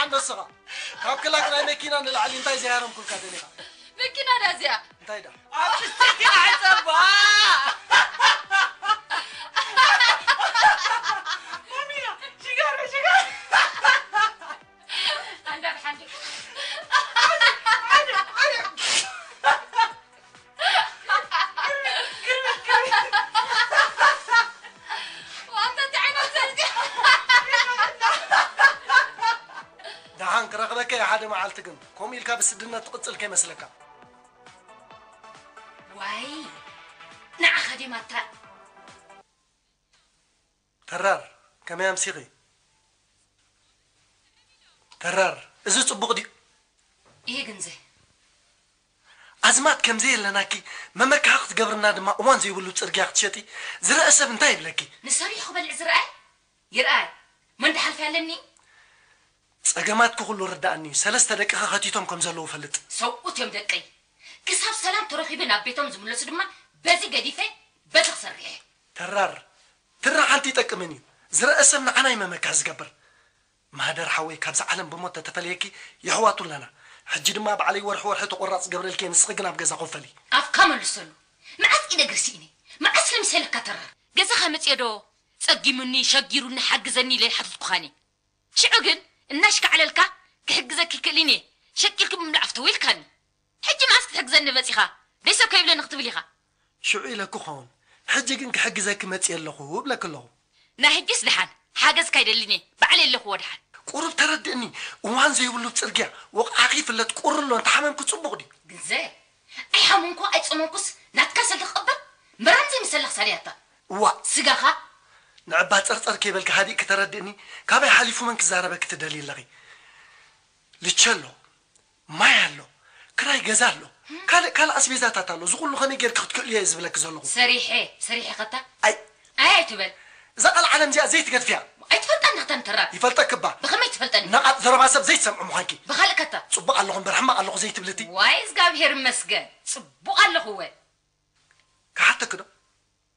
ኣንበስኻ ካብ ክላክ ናይ መኪና ንላዕሊ እንታይ ዘይሃረምኩልካ ደሊኻ? መኪና ዳ እዚኣ? እንታይ ዳ? ኣብ ጥስቲ ዓጸባ። ማሚና፣ ሽጋራ፣ ሽጋራ። ኣንዳ ብሓንዲ። ደሓን ክረኽበካ እየ ሓደ መዓልቲ፣ ግን ከምኡ ኢልካ ብስድነት ትቕጽል ከይመስለካ። ዋይ፣ ንዓኻ ድየ ማታ? ተራር፣ ከመይ ኣምሲኺ? ተራር፣ እዚ ጽቡቕ ድዩ? ይሄ ግን ዘይ ኣዝማድ ከም ዘየለናኪ መመካኺ ክትገብርና ድማ እዋን ዘይብሉ ጽርግያ ክትሸጢ ዝረአ ሰብ እንታይ ይብለኪ? ንሰሪሑ ክበልዕ ዝረኣይ ይርኣይ። መን ድሓልፍ ኣለኒ? ጸገማትኪ ኩሉ ርዳኣኒ እዩ። ሰለስተ ደቅኺ ከቲቶም ከም ዘለዉ ፈልጥ። ሰብኡት እዮም ደቀይ። ክሳብ ሰላም ተረኺቡ ናብ ቤቶም ዝምለሱ ድማ በዚ ገዲፈ በዚ ክሰርሕ። ተራር፣ ትራ ሓንቲ ይጠቅምን እዩ። ዝረአ ሰብ ንዓና እዩ መመካኺ ዝገብር። ማህደር ሓወይ ካብዛ ዓለም ብሞት ተተፈለየኪ የሕዋቱ ኣለና። ሕጂ ድማ ባዕለይ ወርሒ ወርሒ ተቆራጽ ገብረልኪ እየ፣ ንስኺ ግን ኣብ ገዛ ኮፈሊ። ኣፍካ መልሰሉ። መዓስ ኢደ እግሪ ስኢነ? መዓስ ለሚሰለካ ተራር? ገዛኻ መጽየ ዶ ጸጊሙኒ ሸጊሩኒ ሓግዘኒ ኢለ ሓተትኩኻኒ። ሽዑ ግን እናሽካዕለልካ ክሕግዘኪ ክእልን እየ፣ ሸቂልኪ ብምብላዕ ፍተው ኢልካኒ። ሕጂ መዓስ ክትሕግዘኒ መጺኻ? ደይ ሰብ ከይብለኒ ክትብል ኢኻ። ሽዑ ኢለኩ ኸውን። ሕጂ ግን ክሕግዘኪ መጽየ ኣለኹ እብለኪ ኣለኹ። ናይ ሕጂስ ደሓን፣ ሓገዝካ ኣይደልን እየ፣ ባዕለይ ኣለኹዎ ደሓን። ቁሩብ ተረድእኒ፣ እዋን ዘይብሉ ጽርግያ፣ ወቕዓኺ ይፍለጥ፣ ቁሪ ኣሎ፣ እንተሓመምኪ ጽቡቕ ድዩ? ግዘ፣ ኣይሓመምኩ ኣይጸመምኩስ፣ ናትካ ሰልዲ ክቕበል፣ ምራን ዘይምሰላ ክሳድያታ። እዋ። ስጋኻ? ንዕባ ጸርጸር ከይበልኪ ሃዲእኪ ተረድእኒ፣ ካበይ ሓሊፉ መን ክዛረበኪ ትደልዪ ኣለኺ? ልቸ ኣሎ፣ ማይ ኣሎ፣ ክራይ ገዛ ኣሎ፣ ካልእ ካልእ ኣስቤዛታት ኣሎ። እዚ ኩሉ ከመይ ጌርኪ ክትክእልዮ እየ ዝብለኪ ዘለኹ። ሰሪሐ፣ ሰሪሐ ከታ? ኣይ። ኣይ ኣይትበል። እዛ ቃል ዓለም እዚኣ ዘይትገድፍያ። ኣይትፈልጣን ዲኻ ተንተራ? ይፈልጠኪ እባ። ብኸመይ ትፈልጠኒ? ነቓጽ ዘረባ ሰብ ዘይትሰምዒ ምዃንኪ። ብኻልእ ከታ? ጽቡቕ ኣለኹ እምበር ሕማቕ ኣለኹ ዘይትብሊ እቲ። ዋይ እዝጋብሄር ይመስገን፣ ጽቡቕ ኣለኹ እወ። ክሓተኪ ዶ?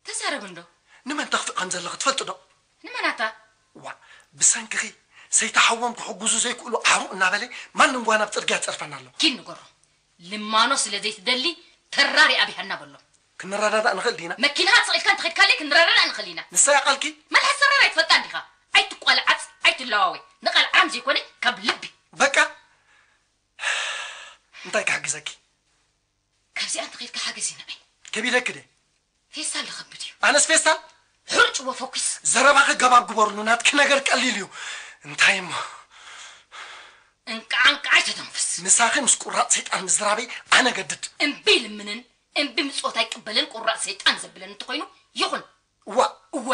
ተዛረብ እንዶ። ንመን ተኽፍእ ከም ዘለኺ ትፈልጢ ዶ? ንመናታ? ዋ፣ ብሰንክኺ ሰይቲ ሓዎም ክሕግዙ ዘይክእሉ ዓሩ እናበለ ማንም ጓና ኣብ ጽርግያ ጸርፈና ኣሎ። ኪድ ንገሮ። ልማኖ ስለ ዘይትደሊ ተራሪ ኣብይሃና በሎ። ክንረዳዳእ ንኽእል ዲና? መኪናኻ ስቕ ኢልካ እንተኸድካለይ ክንረዳዳእ ንኽእል ኢና። ንሳ እያ ቃልኪ? መልሓስ ተራሪ ኣይትፈልጣን ዲኻ? ኣይትቋላዓጽ፣ ኣይትለዋወይ። ንቓል ዓም ዘይኮነ ካብ ልቢ። በቃ። እንታይ ክሕግዘኪ? ካብዚኣ እንተኸድካ ሓገዝ ኢና። ከቢደኪ ድየ? ፌስታል ዝኸብድ እዩ። ኣነስ ፌስታል? ሕርጭ ወፈኩስ። ዘረባኺ ገባብ ግበርሉ፣ ናትኪ ነገር ቀሊል እዩ። እንታይ እሞ? እንቃዕ እንቃዕ ኣይተተንፍስ። ምሳኺ ምስ ቁራጽ ሰይጣን ምዝራበይ ኣነ ገድድ። እምቢ ልምንን እምቢ ምጽወት ኣይቅበልን ቁራጽ ሰይጣን ዘብለኒ እንተኾይኑ ይኹን። እዋ። እወ።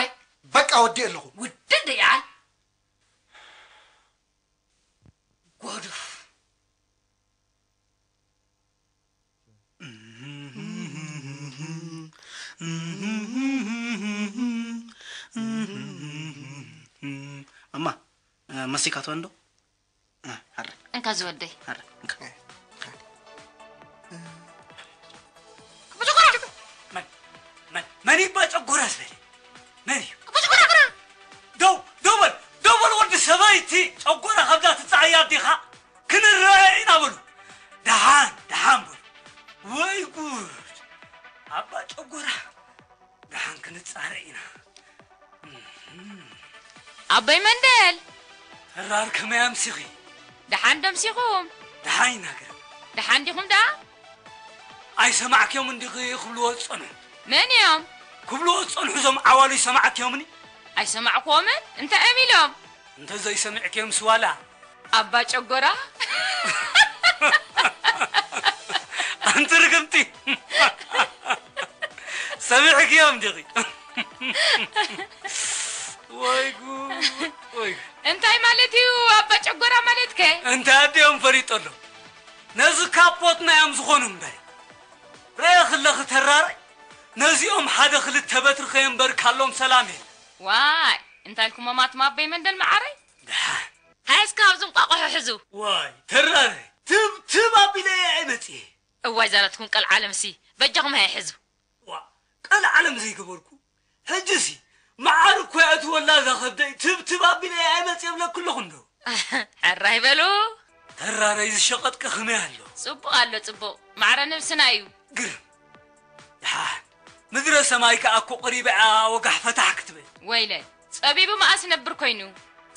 በቃ ወዲእ ኣለኹ። ውድእ ደይዓል። ጎዱፍ። እማ፣ እ፣ መሲካቶ እንዶ? እ፣ ሃረ። እንካ ዝወደይ። ሃረ፣ እንካ። መን፣ መን፣ መን እዩ ባጨጎራ ዝበለ? መን እዩ? ደው፣ ደው በል፣ ደው በል ወዲ ሰበይቲ፣ ጨጎራ ካብዛ ትጸዓያ ኣዴኻ ክንረአ ኢና በሉ። ደሓን፣ ደሓን በሉ። ወይ ጉድ! ኣባ ጨጎራ፣ ደሓን ክንጻረ ኢና። ኣቦይ መንደል! ተራር ከመይ ኣምሲኺ? ደሓን ዶ ኣምሲኹም? ደሓን ኢና ገረብ። ደሓን ዲኹም ደኣ? ኣይሰማዕክዮምን ዲኺ ክብልዎ ዝጸንሑ? መን እዮም? ክብልዎ ዝጸንሑ እዞም ዓዋሉ ኣይሰማዕክዮምኒ? ኣይሰማዕክዎምን? እንታይ እዮም ኢሎም? እንተ ዘይሰሚዕክዮምስ ዋላ ኣባ ጨጎራ? ኣንቲ ርግምቲ! ሰሚዕክዮም ዲኺ? ወይ ጉድ፣ ወይ ጉድ። እንታይ ማለት እዩ ኣባ ጨጎራ ማለትከ? እንታይ ኣዲኦም ፈሊጦ ኣሎ? ነዚ ካፖትና እዮም ዝኾኑ እምበር። ርኤ ክለኺ ተራራይ፣ ነዚኦም ሓደ ክልተ በትሪ ከየንበርካሎም ሰላም የለን። ዋይ፣ እንታይ ኢልኩሞም ኣቱም ኣቦይ መንደል መዓረይ? ደሓን። ሃይ እስከ ኣብዚ እንቋቑሖ ሕዙ። ዋይ፣ ተራራይ፣ ትብ ትብ ኣቢለ እየ መጽየ። እዋይ፣ ዛናትኩም ቀልዓለምሲ፣ በጃኹም ሃይ ሕዙ። ዋ፣ ቀልዓለም ዘይገበርኩ። ሕጂሲ፣ መዓር እኮ እያ እትወላ እዛ ከብደይ፣ ትብ ትብ ኣቢለ እየ መጽየ እብለኪ ኣለኹ እንዶ። ሕራይ በሉ። ተራረይ ዝሸቐጥቂ ከመይ ኣሎ? ጽቡቕ ኣሎ፣ ጽቡቕ። ማዕረ ነብስና እዩ። ግርም። ደሓን። ምድረ ሰማይ ከኣ እኮ ቀሪባ እያ ወጋሕ ፈታሕ ክትብል። ወይለ፣ ጸቢቡ መኣስ ይነብር ኮይኑ?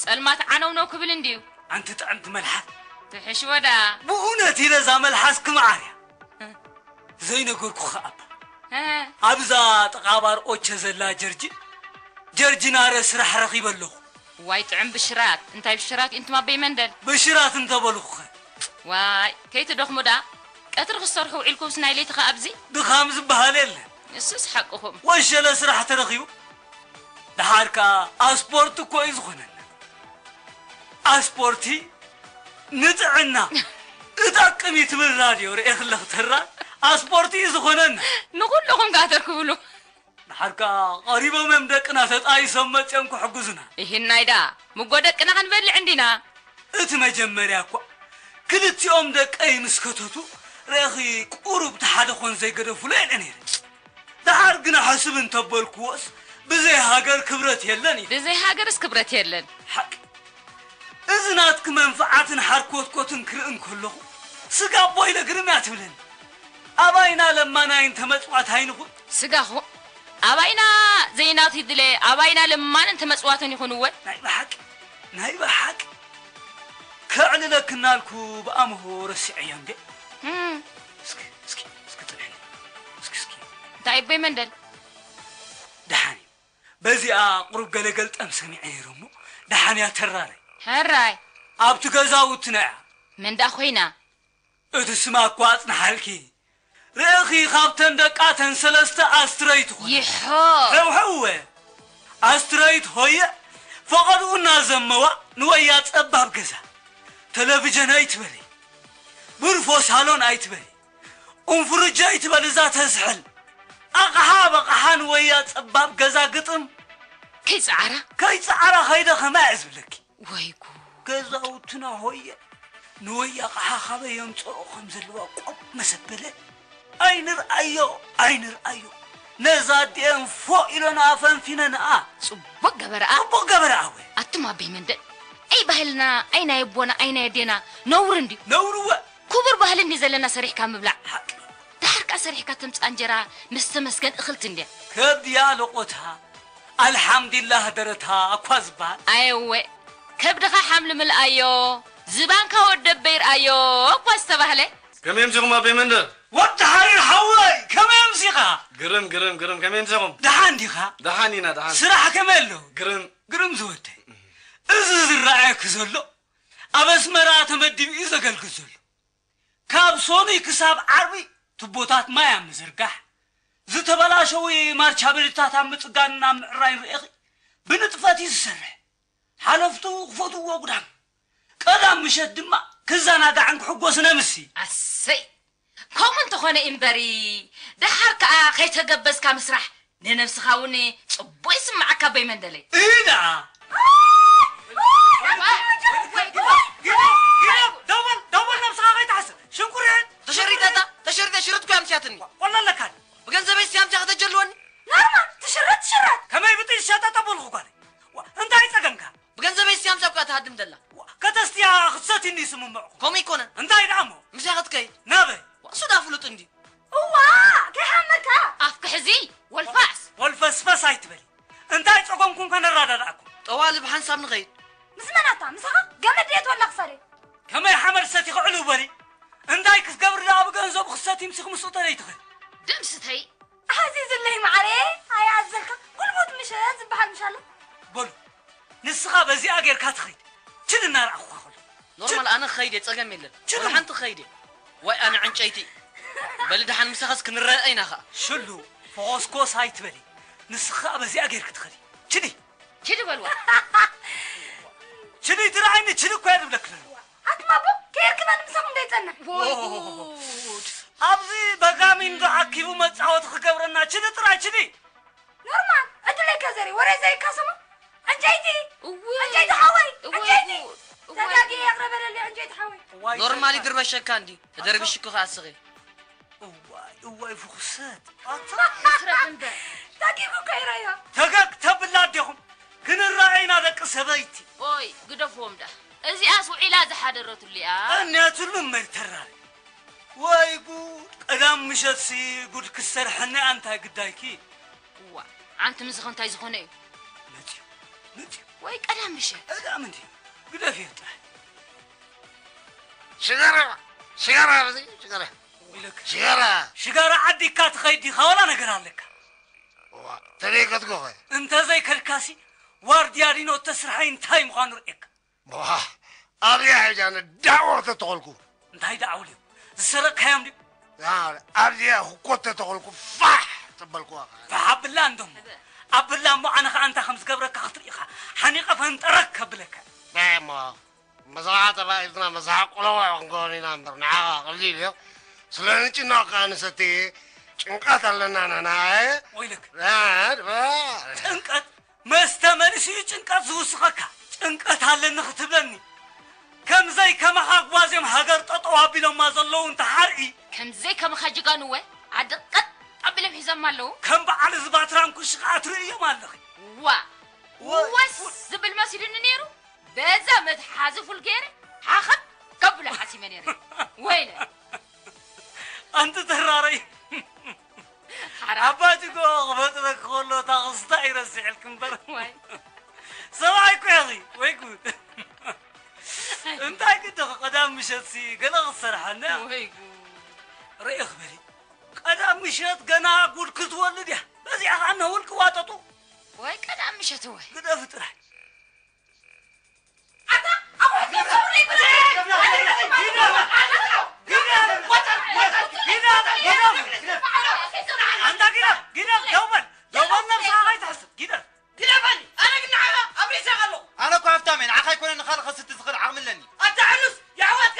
ጸልማት ዓነውነው ክብል እንድዩ። ኣንቲ ጥዕምቲ መልሓስ። ትሕሽወዳ። ብእውነት ኢለ እዛ መልሓስ ክምዓር እያ። ዘይነገርኩኺ ኣባ። ኣብዛ ጥቓ ባር ኦቸ ዘላ ጀርጂን፣ ጀርጂን ኣረ ስራሕ ረኺበ ኣለኹ። ዋይ ጥዑም ብሽራት። እንታይ ብሽራት ኢንቱም ኣበይ መንደል? ብሽራት እንተበልኹኸ? ዋይ ከይትደኽሙ ደኣ። ቀትሪ ክትሰርሑ ውዒልኩምስ ናይ ለይቲ ኸኣ ኣብዚ? ድኻም ዝበሃል የለን። ንሱስ ሓቅኹም። ወሸለ ስራሕ ተረኺቡ። ደሓር ከኣ ኣስፖርት እኮ እዩ ዝኾነና። ኣስፖርቲ ንጥዕና እጠቅም እዩ ትብል ራድዮ ርእየ ክለኽ ተራ ኣስፖርቲ እዩ ዝኾነና። ንኹልኹም ከኣ ተርክብሉ። ደሓር ከኣ ቀሪቦም እዮም ደቅና ተጣይሶም መፅዮም ክሕግዙና። ይህናይ ደኣ ምጎ ደቅና ክንበልዕ እንዲና። እቲ መጀመርያ እኳ ክልቲኦም ደቀይ ምስ ከተቱ ርእኺ ቁሩብ ተሓደ ኮን ዘይገደፉሎ ኢለ ነይረ። ደሓር ግና ሕስብ እንተበልክዎስ ብዘይ ሃገር ክብረት የለን እዩ። ብዘይ ሃገርስ ክብረት የለን። ሓቂ። እዚ ናትኪ መንፍዓትን ሓርኮትኮትን ክርኢ እንከለኹ ስጋ ኣቦ ኢለ ግርም እያ ትብለኒ። ኣባይና ለማናይን ተመጽዋዕታይን ይኹን። ስጋኹ ኣባይና ዘይናቱ ይድለ ኣባይና ለማንን ተመጽዋትን ይኹን እወ። ናይ ብሓቂ ናይ ብሓቂ ከዕልለኪ እናልኩ ብኣምሆ ረሲዐዮ እንዴ። እም፣ እስኪ እስኪ እስኪ ጥርሕኒ እስኪ እስኪ እንታይ እቦይ መንደል ደሓን እዩ። በዚኣ ቁሩብ ገለ ገልጠም ሰሚዐ ነይረ እሞ ደሓን እያ ተራረይ። ሕራይ ኣብቲ ገዛውትና እያ። መን ደኣ ኮይና? እቲ ስማ እኳ ኣጽንሓልኪ ርእኺ ካብተን ደቃተን ሰለስተ ኣስትረይት ኾነ። ይሖ። ሕውሕወ ኣስትረይት ሆየ ፈቐድኡ እናዘመዋ ንወያ ጸባብ ገዛ ተለቪጀን ኣይትበሊ፣ ብርፎ ሳሎን ኣይትበሊ፣ ኡንፍርጃ ኣይትበል እዛ ተዝሕል ኣቕሓ በቕሓ ንወያ ጸባብ ገዛ ግጥም ከይጸዓራ ከይጸዓራ ከይደ ከማይ እየ ዝብለኪ። ወይ ጉድ። ገዛውትና ሆየ ንወያ ኣቕሓ ካበይ የምጽኦ ከም ዘለዋ ቆም መሰበለ ኣይንርኣዮ ኣይንርኣዮ ነዛ ኣዲኤን ፎእ ኢሎና ኣፈንፊነንኣ ጽቡቕ ገበረኣ ጽቡቕ ገበረኣ ወ ኣቱም ኣበይ መንደእ ኣይ ባህልና ኣይ ናይ ኣቦና ኣይ ናይ ኣዴና ነውሪ እንድዩ ነውሪ ወ ክቡር ባህሊ እንዲ ዘለና ሰሪሕካ ምብላዕ ሓቂ ደሓር ከኣ ሰሪሕካ ተምፅኣ እንጀራ ምስ ተመስገን እኽልቲ እንድያ ከብድያ ለቖታ ኣልሓምዲላህ ደረታ እኳ ዝበሃል ኣየወ ከብድኻ ሓምሊ ምልኣዮ ዝባንካ ወደበ ይርኣዮ እኳ ዝተባህለ ከመይ ኣምሲኹም ኣበይ መንደር ወዲ ሓሪር ሓወይ ከመይ ኣምሲኻ ግርም ግርም ግርም ከመይ ኣምሲኹም ደሓን ዲኻ ደሓን ኢና ደሓን ስራሕ ከመይ ኣሎ ግርም ግርም ዝወደይ እዚ ዝረኣየኪ ዘሎ ኣብ ኣስመራ ተመዲቡ እዩ ዘገልግል ዘሎ ካብ ሶኑይ ክሳብ ዓርቢ ቱቦታት ማይ ኣብ ምዝርጋሕ፣ ዝተበላሸዉ ማርቻብልታት ኣብ ምጽጋንን ኣብ ምዕራይን ርእኺ ብንጥፈት እዩ ዝሰርሕ። ሓለፍቱ ክፈትውዎ ግዳም። ቀዳም ምሸት ድማ ክዘናጋዕን ክሕጎስን ኣምሲ። ኣሰይ! ከምኡ እንተኾነ እምበሪ፣ ደሓር ከኣ ከይተገበዝካ ምስራሕ ንነብስኻ እውን ጽቡቕ ይስምዓካ ኣቦይ መንደለይ። እዳ ደውል ደውል ነብስኻ ከይትሓስር ሽንኩርት ተሸሪጠታ ተሸሪጠ ሽርጥኩ ያምስያትኒ ቆላ ኣለካ ብገንዘበይ ስያምስያ ከተጀልወኒ ናርማ ትሽረት ትሽረት ከመይ ብጥይ ዝሸጠ ጠቡልኹ ጓለይ እንታይ ጸገምካ ብገንዘበይ ስያምስያ ኩያ ትሃድም ደላ ከተስትያ ክትሰትኒ ስምምዕኹ ከምኡ ይኮነን እንታይ ደኣ እሞ ምሳይ ክትከይድ ናበይ እሱ ዳ ፍሉጥ እንዲ እዋ ከይሓመካ ኣፍኪ ሕዚ ወልፋስ ወልፈስፈስ ኣይትበሊ እንታይ ጸገምኩም ከነረዳድኣኩም ጠዋሊ ብሓንሳብ ንኸይድ ምስ መን ኣታ ምሳኻ ገመድ ድየ ትወላ ክሳደይ ከመይ ሓመድ ሰቲኺ ዕልው በሊ እንታይ ክትገብሪ ደኣ ብገንዘቡ ክሰቲ ምሲኺ ምስኡ ተለይትኽእል ደምስተይ ኣዚዝለይ መዓረየ ኣይኣዘልካ ጉልቡት ምሸት ዝበሃል ምሽ ኣሎ በሉ ንስኻ በዚኣ ጌርካ ትኸይድ ችል እናረኣኹኻ ከሎ ኖርማል ኣነ ክኸይድ እየ ጸገም የለን ወላ ሓንቲ ክኸይድ እየ ዋይ ኣነ ዕንጨይቲ በሊ ደሓን ምሳኻስ ክንረአ ኢና ኸኣ ሽሉ ፈኾስኮስ ኣይትበሊ ንስኻ በዚኣ ጌርክ ትኸዲ ችዲ ችዲ በልዋ ችዲ ትረኣይኒ ችዲ እኮ እየ ዝብለክ ዘለኹ ኣትማቦ ከየርክበኒ ምሳኹም ዘይጸንሕ ወይ ጉድ ኣብዚ በጋሚንዶ ዓኪቡ መጻወቲ ክገብረና ችዲ ጥራይ ችዲ ኖርማል ዕድለይ ከዘሪ ወረ ዘይካሰሞ ዕንጨይቲ ዕንጨይቲ ሓወይ ዕንጨይቲ ተጋጊ የቕረበለሊ ዕንጨይቲ ሓወይ ኖርማል ይድርበሸካ እንዲ ተደርብሽኩ ከኣስኺ እዋይ እዋይ ፍኹሰት ተጊጉ ከይረዮ ተገግ ተብላ ኣዴኹም ክንረኣይና ደቂ ሰበይቲ ኦይ ግደፍዎም ዳ እዚኣስ ውዒላ ዝሓደረትሉ እያ። ቀንያትሉ እመይ ተራሪ። ወይ ጉድ፣ ቀዳም ምሸትሲ ጉድ ክሰርሐኒ ኣንታይ ግዳይኪ። እዋ፣ ኣንቲ ምስኺ እንታይ ዝኾነ እዩ? መጺኡ፣ መጺኡ። ወይ ቀዳም ምሸት። ቀዳም እንዲ፣ ግደፍዮ ጥራይ። ሽጋራ፣ ሽጋራ፣ እዚ ሽጋራ። ወይለክ። ሽጋራ። ሽጋራ ዓዲካ ትኸይድ ዲኻ ዋላ ነገር ኣለካ? እዋ፣ ተደይከትኩ ኸ? እንተዘይከድካሲ፣ ዋርድያ ዲኖ ተስርሓይ እንታይ ምዃኑ ርእየካ። ዋ፣ ኣብዚኣ ሕጂ ኣነ ዳዕወ ተተኾልኩ። እንታይ ዳዕውልዮ? ዝሰረቅካዮም ድዩ? ያ፣ ኣብዚኣ ህኮት ተተኾልኩ ፋሕ ተበልኩዋ። ፋሕ ኣብላ እንዶሞ። ኣብላ እሞ ኣነ ኸኣ እንታይ ከም ዝገብረካ ክትርኢ ኢኻ። ሓኒቐ ፈንጠረክ ከብለካ። እንታይ እሞ? መሳሓ ተባኢልና መሳሓ ቆለዋ ክንከውን ኢና እምበር ንዓኻ ቀሊል እዩ። ስለ ንጭነቕ ከኣ ንሰቲ ጭንቀት ኣለና ንሕና፣ እ? ወይለክ። እ፣ እ። ጭንቀት? መስተ መሊሱ እዩ ጭንቀት ዝውስኸካ። ጭንቀት ኣለኒ ክትብለኒ? ከምዘይ ከማኻ ኣጓዝዮም ሃገር ጠጠው ኣቢሎማ ዘለዉ እንተሓርኢ። ከምዘይ ከማኻ ጅጋኑወ ዓዲ ቀጥ ኣቢሎም ሒዞማ ኣለዉ። ከም በዓል እዚ ባትራን ኩሽ ኸኣ ትርእዮም ኣለኺ። ዋ፣ ወ-፣ ወስ ዝብል መሲሉኒ ነይሩ። በዛ መትሓዚ ፉል ገይረ ሓኸብ ከብሎ ሓሲመ ነይረ። ወይለ። ኣንቲ ተራረይ። ሓራ። ኣባ ጅጎ ክፈጥረኪ ከሎ እታ ክስታ ይረስዕልኪ እምበር። ዋይ። ሰብኣይ እኮ ኢኺ። ወይ ጉድ። እንታይ ግድኺ ቀዳም ምሸትሲ ገለ ክትሰርሓና? ወይ ጉድ። ርእይ ክበሊ። ቀዳም ምሸት ገና ጉድ ክትወልድ እያ። በዚኣ ኸኣ ነውል ክዋጠጡ። ወይ ቀዳም ምሸት ወይ። ግደፊ ጥራይ። ኣታ ኣቑሑት ገንዘቡ ዘይብላ። ኣንታ ጊደፍ፣ ጊደፍ፣ ደው በል፣ ደው በል፣ ነብስኻ ከይትሕስብ፣ ጊደፍ። ግደፈኒ፣ ኣነ ግን ንዓኻ ኣብሪሰካ ኣለኹ። ኣነ እኮ ሃብታም እየ፣ ንዓኻ ኣይኮነን ንኻልእ ከስቲ ዝኽእል ዓቕሚ ኣለኒ። ኣታ ሕኑስ፣ የሕዋትካ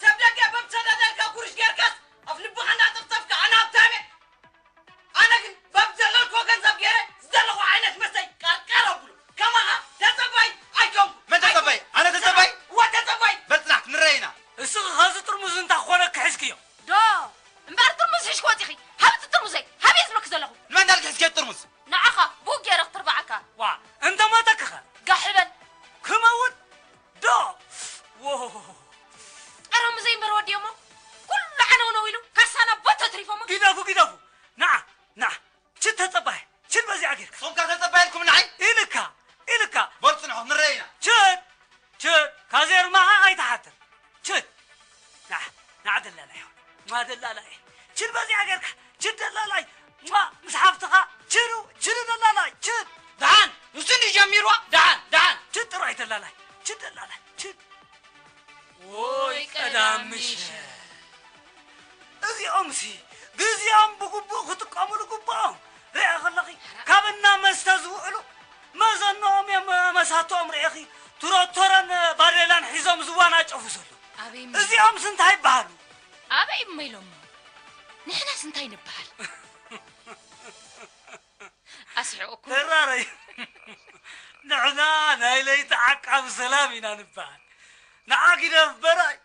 ሰብ ደገ በብሰዳዳልካ ጉርሽ ጌርካስ፣ ኣፍ ልብኻ እናጠፍጠፍካ፣ ኣነ ሃብታም እየ። ኣነ ግን በብ ዘለልክዎ ገንዘብ ገይረ ዝደለኹ ዓይነት መስተይ ቀርቀር ኣብሎ። ከማኻ ተጸባይ ኣይኮንኩን። መን ተጸባይ? ኣነ ተጸባይ? እወ ተጸባይ። በል ጽናሕ ክንረኣይ ኢና። እስኺ ኸዚ ጥርሙዝ እንታይ ክኾነኪ ሒዝክዮ? ዶ እምበኣር ጥርሙዝ ሒዝኪ ወጺኺ። ሃብቲ ጥርሙዘይ ሃበይ ዝብለኪ ዘለኹ? ንመን እንዳልኪ ሒዝክዮ ጥርሙዝ? ንዓኻ ብኡ ገይረ ክትርብዓካ። ዋ፣ እንተ ሞተኪኸ? ጋሕ በል። ክመውት? ዶ? ዎ። ጠረሙዘይ እምበር ወዲኦሞ። ኩሉ ዓነውነው ኢሉ ካሳና ቦቶ ትሪፎሞ። ግደፉ፣ ግደፉ። ንዓ፣ ንዓ። ችድ ተጸባይ፣ ችድ በዚኣ ጌርካ። ሶምካ ተጸባይ ኢልኩም ንዓይ? ኢልካ፣ ኢልካ። በል ጽንሑ፣ ንረአ ኢና። ችድ፣ ችድ፣ ካዜር ማኻ ኣይትሓትር። ችድ። ንዓ፣ ንዓ ደላላይ፣ ማ ደላላይ። ችድ በዚኣ ጌርካ፣ ችድ ደላላይ። ማ ምስ ሓፍትኻ፣ ችዱ፣ ችዱ ደላላይ፣ ችድ። ደሓን፣ ንሱ እንዲ ጀሚርዋ፣ ደሓን፣ ደሓን። ችድ ጥራይ ደላላይ፣ ችድ ደላላይ፣ ችድ። ወይ ቀዳም ምሸት። እዚኦምሲ ግዜኦም ብግቡእ ክጥቀሙሉ ግብኦም። ርኣ ከለኺ፣ ካብ እና መስተ ዝውዕሉ መዘንኦም እዮም መሳትኦም ርኤኺ፣ ትሮቶረን ባዴላን ሒዞም ዝዋናጨፉ ዘለዉ። ኣበይ እሞ? እዚኦምስ እንታይ ይበሃሉ? ኣበይ እሞ ኢሎሞ? ንሕናስ እንታይ ንበሃል? ኣስሕቑኩም። ተራረይ። ንሕና ናይ ለይቲ ዓቃቢ ሰላም ኢና ንበሃል። ንዓ ጊደፍ በራይ፣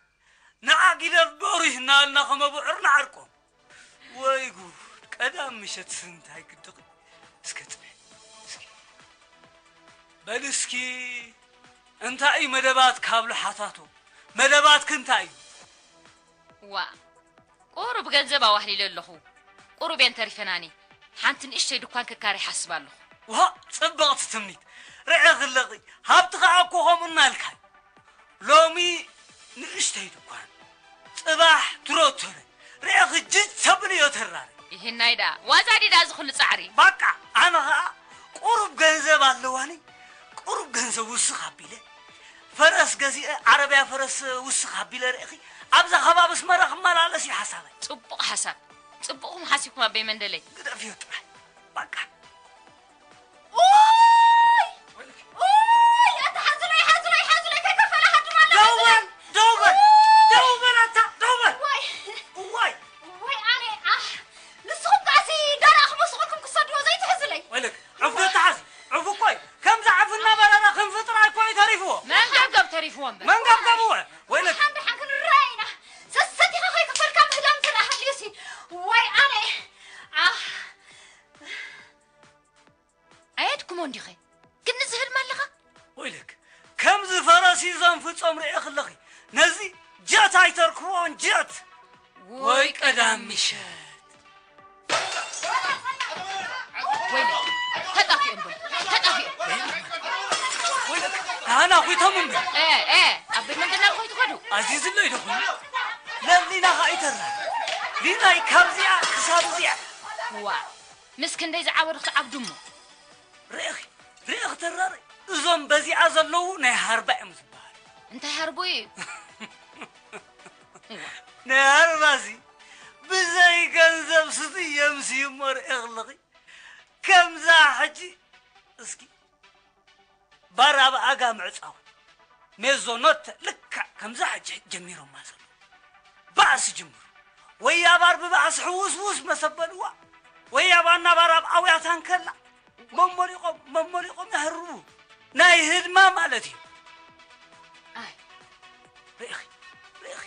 ንዓ ጊደፍ በሩይ እናበልና ከም ኣብዑር ንዓርቆም። ወይ ጉድ፣ ቀዳም ምሸትስ እንታይ ግድኺ? እስከ ጽንሒ፣ እስኪ። በል እስኪ፣ እንታይ እዩ መደባትካ? ብሎ ሓታቶ። መደባትኪ እንታይ እዩ? ዋእ፣ ቁሩብ ገንዘብ ኣዋህሊለ ኣለኹ። ቁሩብ እየን ተሪፈናኒ። ሓንቲ ንእሽተይ ድኳን ክካረ ይሓስብ ኣለኹ። ዋእ፣ ጽብቕቲ ትምኒት። ርኤኺ ኣለኺ፣ ሃብቲ ኸኣ እኮ ከምኡ እናልካ እዩ። ሎሚ ንእሽተይ ድኳን፣ ጽባሕ ትሮቶረ። ርኤኺ ጅጅ ተብል እዮ ተራሪ። ይህናይ ደኣ፣ ዋዛ ድዩ ደኣ እዚ ኹሉ ጻዕሪ? ባቃ፣ ኣነ ኸኣ ቁሩብ ገንዘብ ኣለዋኒ፣ ቁሩብ ገንዘብ ውስኽ ኣቢለ፣ ፈረስ ገዚአ፣ ዓረብያ ፈረስ ውስኽ ኣቢለ ርኢኺ፣ ኣብዛ ከባቢ ኣስመራ ክመላለስ እዩ ሓሳበይ። ጽቡቕ ሓሳብ። ጽቡቕኩም ሓሲብኩም ኣበይ መንደለይ። ግደፍዮ ጥራይ። ባቃ። ኡይ! ኡይ! ኣታ ሓዙለይ፣ ሓዙለይ፣ ሓዙለይ፣ ከይከፈለ ሃድም ኣሎ፣ ደው በል፣ ሓዙለይ። ደው በል፣ ኡይ! ደው በል ኣታ፣ ደው በል። ዋይ! ዋይ! ዋይ ኣነ፣ ኣሕ! ንስኹም ከኣሲ ደረቕ ክመስልኩም ክሰድዎ ዘይትሕዙለይ። ወይለክ፣ ዕፉ ተሓዝ፣ ዕፉ እኮ እዩ። ከምዚ ዕፉ እናበረረ ክንፊ ጥራይ እኮ እዩ ተሪፍዎ። መንገብገብ ተሪፍዎ እምበር። መንገብገብ እወ፣ ወይለክ። ደሓን ደሓን ክንረኣይ ኢና። ሰሰቲኻ ከይከፈልካ ምህዳም ትረኣሃልዩሲ። ዋይ ኣነ፣ ኣሕ! ኣየድክሞ እንዲኸ? ግን ዝህልም ኣለኻ? ወይለክ፣ ከምዚ ፈረ ሲዞን ፍጾም ርኤኺ ኣለኺ። ነዚ ጀት ኣይተርክቦን ጀት። ወይ ቀዳም ምሸት። ወይለ ተጣፊኦም በል ተጣፊኦም። ወይለ ካህና ኹይቶም እምበር። ኤ ኤ ኣብ ቤት መንደና ኾይትኸዱ። ኣዚዝሎ ኢለ ኹይኑ። ለሊና ኸኣ ይተራ። ሊናይ ካብዚኣ ክሳብ እዚኣ። ዋ ምስ ክንደይ ዝዓበዱ ክትዓብዱ እሞ። ርኢኺ ርኢኺ ተራረ እዞም በዚኣ ዘለዉ ናይ ሃርባ እዮም ዝበሃሉ። እንታይ ሃርቦ እዩ? ናይ ሃርባሲ ብዘይ ገንዘብ ስቲ የምስዩ እሞ ርኢኺ ኣለኺ። ከምዛ ሕጂ እስኪ ባር ኣብ ኣጋ ምዕጻው ሜዞኖተ ልክዕ ከምዛ ሕጂ ጀሚሮማ ዘለዉ ባእሲ ጅምሩ ወይ ኣባር ብባእሲ ሕውስውስ መሰበልዋ ወይ ኣባና ባር ኣብ ኣውያታ እንከላ መሞሊቖም መሞሊቖም ይሃርቡ ናይ ህድማ ማለት እዩ። ኣይ ርኢኺ ርኢኺ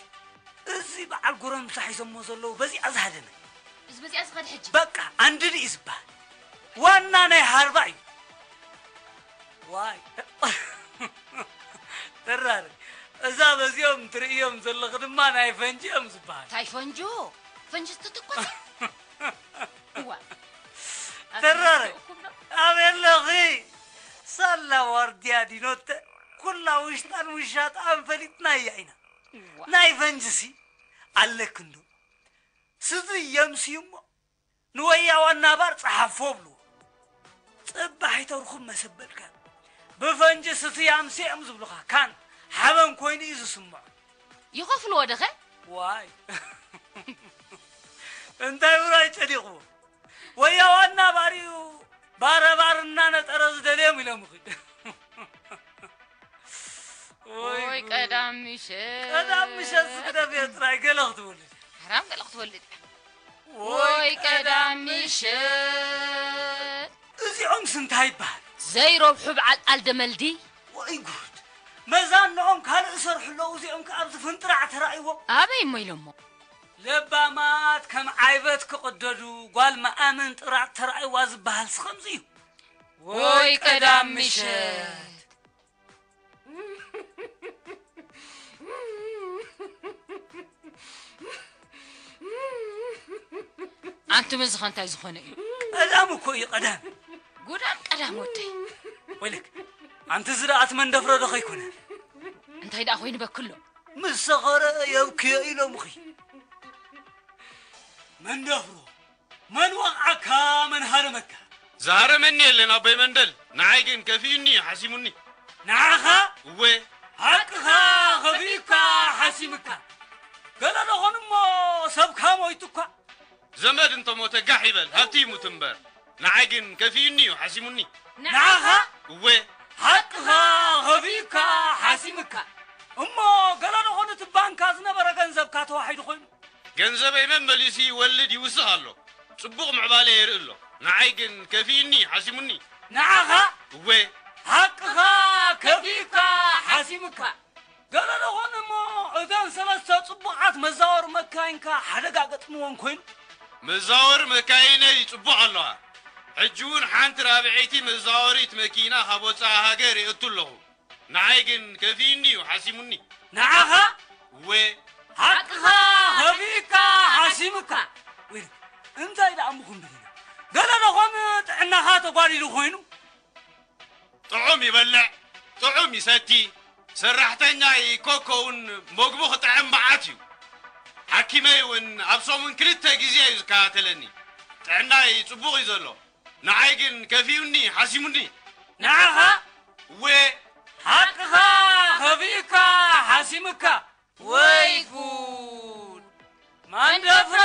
እዚ በዓል ጎረምሳ ሒዞሞ ዘለዉ በዚኣ ዝሃደመ እዚ በዚኣ ዝኸድ ሕጂ በቃ ኣንድዲ እዩ ዝበሃል ዋና ናይ ሃርባ እዩ። ዋይ ተራር እዛ በዚኦም ትርእዮም ዘለኺ ድማ ናይ ፈንጂ እዮም ዝበሃል። ታይ ፈንጆ ፈንጂ ትትኮስ እዋ ተራር ኣበይ ኣለኺ? ሳላ ዋርድያ ዲኖተ ኩላ ውሽጣን ውሻጣን ፈሊጥናያ ኢና። ናይ ፈንጅሲ ኣለክንዶ ስዚ የምስዩ እሞ ንወያ ዋና ባር ጸሓፎ ብልዎ። ጽባሕ ይተርኹም መሰበልካ ብፈንጂ ስቲ ያምሲ እዮም ዝብሉኻ ካን ሓበን ኮይኑ እዩ ዝስምዖ። ይኸፍልዎ ደኸ? ዋይ እንታይ ውራይ ጨዲቕዎ ወያ ዋና ባርዩ ባረባር እናነጠረ ዝደልዮም ኢሎም ኺድ ወይ ቀዳም ምሸት ቀዳም ምሸት ዝግደፍ እየ ጥራይ ገለ ክትወልድ ሓራም ገለ ክትወልድ እያ ወይ ቀዳም ምሸት እዚኦም ስንታይ ይበሃል ዘይረብሑ በዓል ኣልደመልዲ ወይ ጉድ መዛንኦም ካልእ ይሰርሑ ኣለዉ እዚኦም ከ ኣብዚ ፍንጥራዕ ተራእይዎም ኣበይ እሞ ኢሎሞ ለባማት ከም ዓይበት ክቕደዱ ጓል መኣምን ጥራጥ ተራእይዋ ዝበሃል ስኸምዚ እዩ። ወይ ቀዳም ምሸት። ኣንቱም እዚ ኸ እንታይ ዝኾነ እዩ? ቀዳም እኮ እዩ ቀዳም። ጉዳም ቀዳም ወደይ። ወይለክ ኣንቲ ዝረኣት መንደፍሮ ዶ ኸይኮነ? እንታይ ደኣ ኮይኑ በክሎ? ምስ ሰኸረ የብክዮ ኢሎምኺ። መንደፍሮ መን ወቕዓካ መን ሃረመካ? ዝሃረመኒ የለን ኣቦይ መንደል፣ ንዓይ ግን ከፊኡኒ እዩ ሓሲሙኒ። ንዓኻ? እወ። ሓቅኻ ከፊኡካ ሓሲምካ። ገለ ደኾን እሞ ሰብካ ሞይቱ እኳ። ዘመድ እንተሞተ ጋሕ ይበል ሃብቲ ይሙት እምበር፣ ንዓይ ግን ከፊኡኒ እዩ ሓሲሙኒ። ንዓኻ? እወ። ሓቅኻ ከፊኡካ ሓሲምካ። እሞ ገለ ደኾን እቲ ባንካ ዝነበረ ገንዘብካ ተዋሒዱ ኮይኑ። ገንዘበይ መመሊሱ ይወልድ ይውስኽ ኣሎ፣ ጽቡቕ ምዕባለ የርኢ ኣሎ። ንዓይ ግን ከፊኡኒ ሓሲሙኒ። ንዓኻ እወ። ሓቅኻ ከፊኡካ ሓሲምካ። ገለ ደኾን እሞ እተን ሰለስተ ጽቡቓት መዛወሪ መካይንካ ሓደጋ ገጥምወን ኮይኑ። መዛወሪ መካይነይ ጽቡቕ ኣለዋ። ሕጂ እውን ሓንቲ ራብዐይቲ መዛወሪት መኪና ካብ ወጻኢ ሃገር የእቱ ኣለኹ። ንዓይ ግን ከፊኡኒ እዩ ሓሲሙኒ። ንዓኻ? እወ። ሓቅኻ ከፊኡካ ሓሲሙካ። ወይ እንታይ ደኣ እሞ ክንብል ኢና? ገለ ደኾን ጥዕናኻ ተጓዲሉ ኮይኑ? ጥዑም ይበልዕ፣ ጥዑም ይሰቲ፣ ሰራሕተኛይ ኮኮ እውን መግቡ ክጥዕም መዓት እዩ። ሓኪመይ እውን ኣብ ሰሙን ክልተ ግዜ እዩ ዝከታተለኒ። ጥዕናይ ጽቡቕ እዩ ዘሎ። ንዓይ ግን ከፊኡኒ ሓሲሙኒ። ንዓኻ? እወ። ሓቅኻ ከፊኡካ ሓሲሙካ። ወይ ጉድ! መንደፍሮ!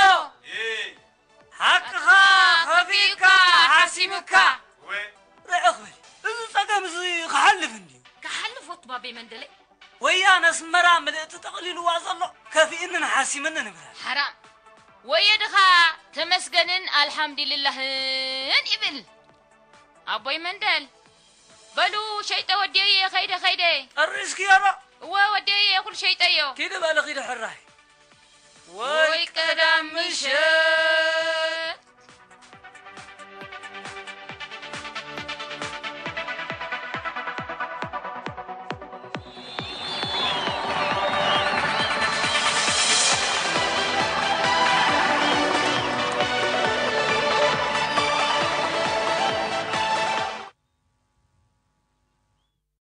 ሓቅኻ ከፊኡካ ሓሲሙካ። ርዕኽ በል። እዚ ጸገም እዚ ክሓልፍ እንድዩ። ክሓልፍ ወቲ ባቤ መንደለይ። ወያ ነስመራ ምልእቲ ጠቕሊልዋ ዘሎ ከፊእንን ሓሲምንን ይብላል። ሓራም። ወየ ድኻ ተመስገንን ኣልሓምዲልላህን ይብል። ኣቦይ መንደል። በሉ ሸይጠ ወዲየየ ኸይደ ኸይደ። ጠሪስክዮ ዶ? እወ ወዲየየ ኩሉ ሸይጠዮ። ኪዲ በሊ ኺዲ ሕራይ። ወይ ቀዳም ምሸት።